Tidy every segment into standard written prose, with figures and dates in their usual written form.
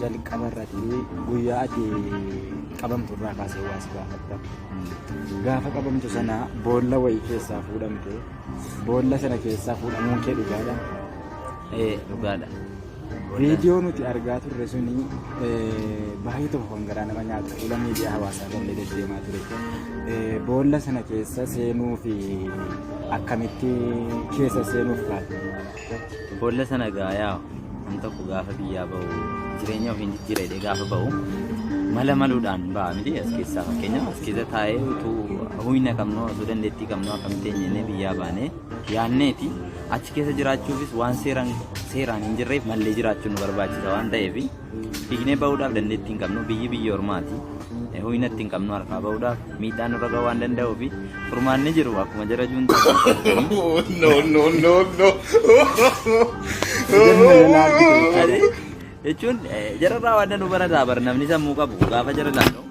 Jalqaba irratti guyyaa ati qabamtu irraa kaasee waa si gaafadha. Gaafa qabamtu sana boolla wayii keessaa fuudhamte. Boolla sana keessaa fuudhamuun kee dhugaadha. Ee, dhugaadha. Viidiyoo nuti argaa turre suni baay'ee tokko kan garaa nama nyaatu fuula miidiyaa hawaasaa irra deddeemaa ture. Boolla sana keessa seenuu fi akkamitti keessa seenuuf kaate? Boolla sana gaa yaa nam tokko gaafa biyyaa ba'u jireenya ofiin jijjiira jedhee gaafa ba'u mala maluudhaan ba'a miti as keessaa. Fakkeenyaaf, as keessa taa'ee utuu humna qabnu, osoo dandeettii qabnu, akkamitti eenyennee biyyaa baanee yaanneeti. Achi keessa jiraachuufis waan seeraan seeraan hin jirreef mallee jiraachuun nu barbaachisa waan ta'eef fiignee ba'uudhaaf dandeettii hin qabnu. Biyyi biyya ormaati, humna itti hin qabnu. Harkaa ba'uudhaaf miidhaan nurra ga'uu waan danda'uuf furmaanni jiru akkuma jara juuntaa No, no, no, no. Jirma jalaa argite jechuudha. Jechuun jararraa waan danuu barataa bara namni sammuu qabu gaafa jara laallu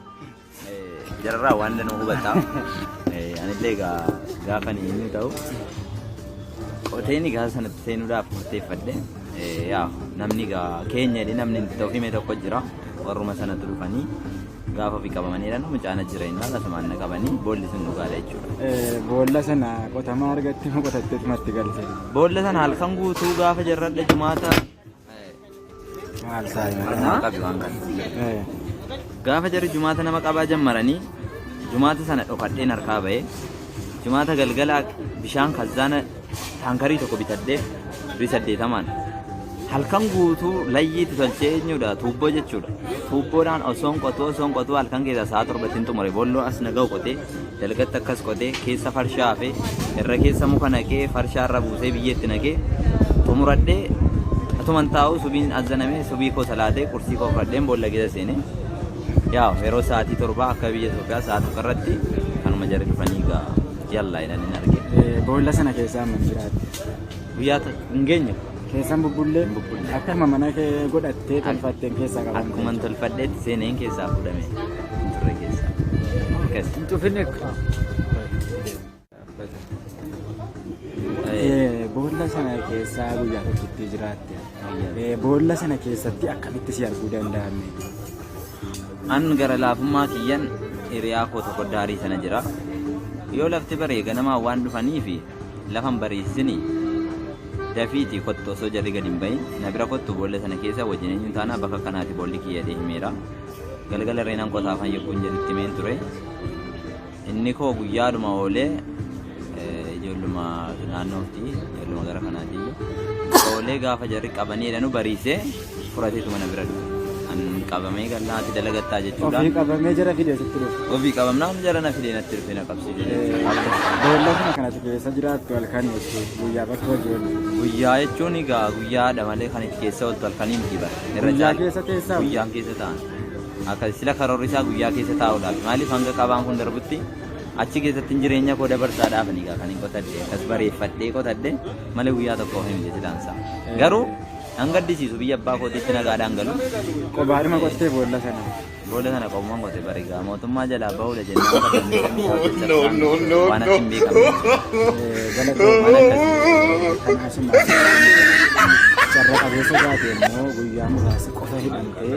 jararraa waan danuu hubataa. Anillee egaa gaafa ni inni ta'u qoteen gaafa sanatti seenuudhaaf murteeffadhe. Yaa namni egaa keenya jedhee namni itti of hime tokko jira. Warruma sanatti dhufanii gaafa ofii qabamanii jedhan mucaan as jira jennaan asumaan na qabanii. Boolli sun dhugaadha jechuudha. Boolla sana qotamaa argatte moo qotattee tumatti galte? Boolla sana halkan guutuu gaafa jarradha jumaata Maal taa'e? Nama qabi waan kana. Gaafa jarri jumaata nama qabaa jammaranii jumaata sana dhokadheen harkaa ba'ee, jumaata galgala bishaan kazzaana taankarii tokko bitadhee birrii 80n halkan guutuu layyiitti tolchee, eenyudha, tuubboo jechuudha. Tuubboodhaan osoon qotuu osoon qotuu halkan keessaa sa'a 7tti hin xumure. Boolloo as na ga'u qotee, dalgatti akkas qotee, keessa farshaa hafee, irra keessa muka naqee, farshaa irra buusee, biyyeetti naqee xumuradhee atuman taa'u subiin azzanamee, subii koo salaatee, qursii koo fudhadheen boolla keessa seenee. Yaa yeroo sa'aatii 7 akka biyya Itoophiyaa sa'a 1 irratti kanuma jarri dhufanii gaa yallaa jedhanii arge. Boolla sana keessaa hammam jiraatte? Guyyaa hin geenye. Keessan bubbullee? Hin bubbulle. Akkuma mana kee godhattee tolfatteen keessaa qabamte. Akkuma tolfadheetti seeneen keessaa fuudhame. Hin turre keessaa. Akkas. Hin cufine. Boolla sana keessaa guyyaa tokkotti jiraatte. Boolla sana keessatti akkamitti si arguu danda'ame? An gara laafummaa kiyyan hiriyaa koo tokko daarii sana jira. Yoo lafti baree ganamaan waan dhufanii fi lafan bariisisini, dafiitii kottu, osoo jarri gadi hin bahin na bira kottu, boolla sana keessa wajjin eenyuun taanaa, bakka kanaati boolli kiyya jedhee himeera. Galgala irreenan qotaafan yogguun jedhutti himeen ture. Inni koo guyyaadhuma oolee ijoolluma naannoofti, ijoolluma gara kanaati. Oolee gaafa jarri qabanii jedhanu bariisee furateetu mana bira dhufe. An qabamee galnaati dalagattaa jechuudha. Ofii qabamee jara fidee sitti dhufe. Ofii qabamnaan jara na fidee natti dhufe na qabsiise jechuudha. Boolla sana kanatti keessa jiraattu halkan jechuudha. Guyyaa bakka hojii ooltu. Guyyaa jechuun egaa guyyaadha malee kan itti keessa ooltu halkanii miti bara. Irra Guyyaa caala. keessa teessaa? Guyyaan keessa ta'an. Akka sila karoorri isaa guyyaa keessa taa'uudhaaf. Maaliif hanga qabaan kun darbutti achi keessatti jireenya koo dabarsaadhaaf ni kan hin qotadhe, akkas bareeffadhee qotadhe malee guyyaa tokko hin miti silaansaa. Garuu an gaddisiisu biyya abbaa kootiitti nagaadhaan galu. Qobaadhuma qottee boolla sana? Boolla sana qobumaan qote barigaa mootummaa jalaa bahuudha jennaan No, no, no, waan achi hin beekamne. Galatooma. Waan akkasii. Kan asuma carra qabeessa taate immoo guyyaa muraasa qofa hidhamtee.